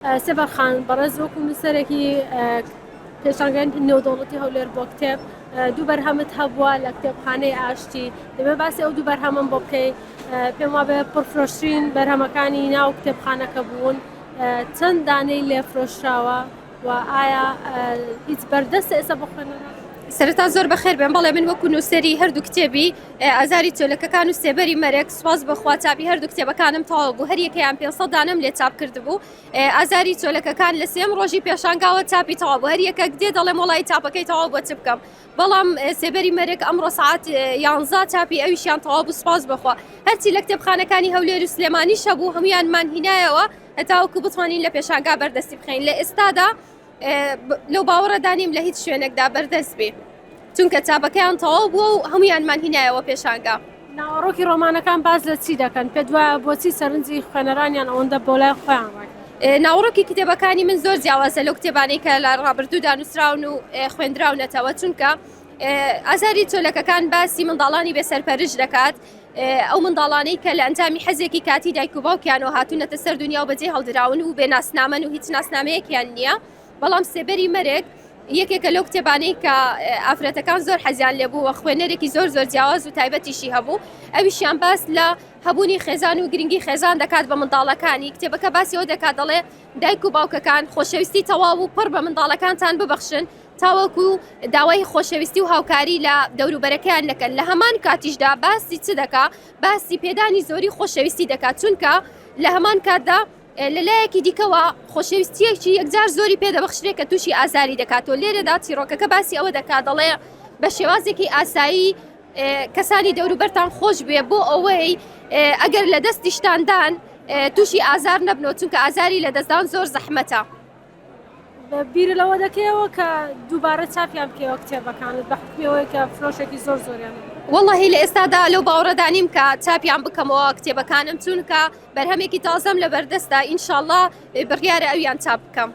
سێبەر خان بەڕێز وەکو نووسەرێکی پێشانگای نێودەوڵەتی هەولێر بۆ کتێب دوو بەرهەمت هەبووە لە کتێبخانەی ئاشتی دەبێت باسی ئەو دوو بەرهەمم بۆ بکەی پێم وابێ پڕفرۆشترین بەرهەمەکانی ناو کتێبخانەکە بوون چەند دانەی لێ فرۆشراوە و ئایا هیچ بەردەستە ئێستا بۆ خوێنەران؟ سەرەتا زۆر بەخێر بێن بەڵێ من وەکو نووسەری هەردوو کتێبی ئازاری چۆلەکەکان و سێبەری مەرگ سوپاس بەخوا چاپی هەردوو کتێبەکانم تەواو بوو هەریەکەیان 500 دانەم لێ چاپ کردبوو ئازاری چۆلەکەکان لە سێم ڕۆژی پێشانگاوە چاپی تەواو بوو هەریەکە دێ دەڵێم وەڵی چاپەکەی تەواو بۆ چ بکەم بەڵام سێبەری مەرگ ئەمڕۆ سعات یانزا چاپی ئەویشیان تەواو بوو سوپاس بەخوا هەرچی لە کتێبخانەکانی هەولێر و سلێمانی شەبوو هەمویانمان هینایەوە هەتاوەکو بتوانین لە پێشانگا بەردەستی بخەین لە ئێستادا لەو باوەڕەدا نیم لە هیچ شوێنێکدا بەردەست بێ چونکە چاپەکەیان تەواو بووە و هەمویانمان هینایەوە پێشانگا. ناوەڕۆکی ڕۆمانەکان باس لە چی دەکەن؟ پێت وایە بۆچی سەرنجی خوێنەرانیان ئەوەندە بۆ لای خۆیان ڕاکێشا؟ ناوەڕۆکی کتێبەکانی من زۆر جیاوازە لەو کتێبانەی کە لە ڕابردوودا نووسراون و خوێندراونەتەوە چونکە ئازاری چۆلەکەکان باسی منداڵانی بێسەرپەرش دەکات ئەو منداڵانەی کە لە ئەنجامی حەزێکی کاتی دایک و باوکیانەوە هاتوونەتە سەر دنیا و بەجێ هەڵدراون و بێ ناسنامەن و هیچ ناسنامەیەکیان نییە بەڵام سێبەری مەرگ یەکێکە لەو کتێبانەی کە ئافرەتەکان زۆر حەزیان لێبوو و خوێنەرێکی زۆر زۆر جیاواز و تایبەتیشی هەبوو ئەویشیان باس لە هەبوونی خێزان و گرنگی خێزان دەکات بە منداڵەکانی کتێبەکە باسیەوە دەکات دەڵێ دایک و باوکەکان خۆشەویستی تەواو و پڕ بە منداڵەکانتان ببەخشن تاوەکو داوای خۆشەویستی و هاوکاری لە دەوروبەرەکەیان نەکەن لە هەمان کاتیشدا باسی چ دەکا باسی پێدانی زۆری خۆشەویستی دەکات چونکە لە هەمان کاتدا لەلایەکی دیکەوە خۆشەویستیەکی یەکجار زۆری پێدەبەخشرێت کە تووشی ئازاری دەکات و لێرەدا چیرۆکەکە باسی ئەوە دەکات دەڵێ بە شێوازێکی ئاسایی کەسانی دەوروبەرتان خۆش بێ بۆ ئەوەی ئەگەر لە دەستیشتاندان تووشی ئازار نەبنەوە چونکە ئازاری لە دەستدان زۆر زەحمەتە. بیر لەوە دەکەیەوە کە دووبارە چاپیان بکەیەوە کتێبەکانت بە حوکمی ئەوەی کە فرۆشێکی زۆر زۆریان هەیە؟ وەڵاهی لە ئێستادا لەو باوەڕەدا نیم کە چاپیان بکەمەوە کتێبەکانم چونکە بەرهەمێکی تازەم لە بەردەستە ئینشاڵڵا بڕیارە ئەویان چاپ بکەم.